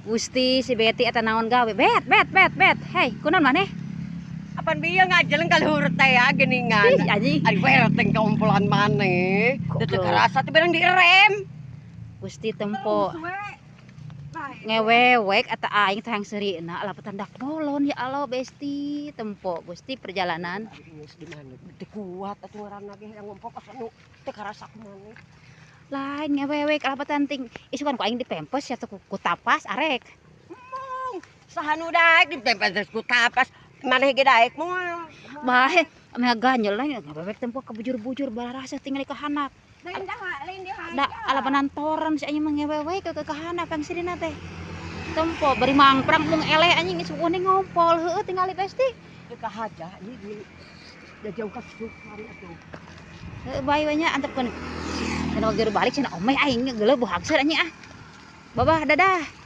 Gusti si Betty eta naon gawe. Bet, bet, bet, bet. Hey, kunaon maneh? Apan bieu ngajeleng ka luhur teh ya geuningan. Ih, anjing. Ari werteng kaumpulan maneh. Teu Goblok. Karasa teh beunang direm. Gusti tempo ngewewek eta aing teh hayang seurina lapatan dak bolon, ya Allah, Besti tempo Gusti perjalanan. Geus di mana? Teu kuat atuh ngaranna ge hayang ngompol ka anu teu karasa ku maneh. Lain ngewewek lapatan ting isukan ku aing dipempes ya ku, ku tapas arek. Mong, saha nu daek dipempes ku tapas? Maneh ge daek moal. Bae ame ganyel lah ngewewek tempo kabujur-bujur balarasa tingali ka handap. Lain dah, lain dihaja. Da alapanan toran si anjing mah ngewewek ke handap yang sirina teh. Tempo bari mangprang mung eleh anjing isuk ngompol heueuh tingali Besti. Teu kahaja ieu di da jauh ka sukan atuh. Heueuh bae we nya antepkeun. Cenah waktu balik cenah omeh aing geuleuh buhagseur anjing ah. Babah dadah.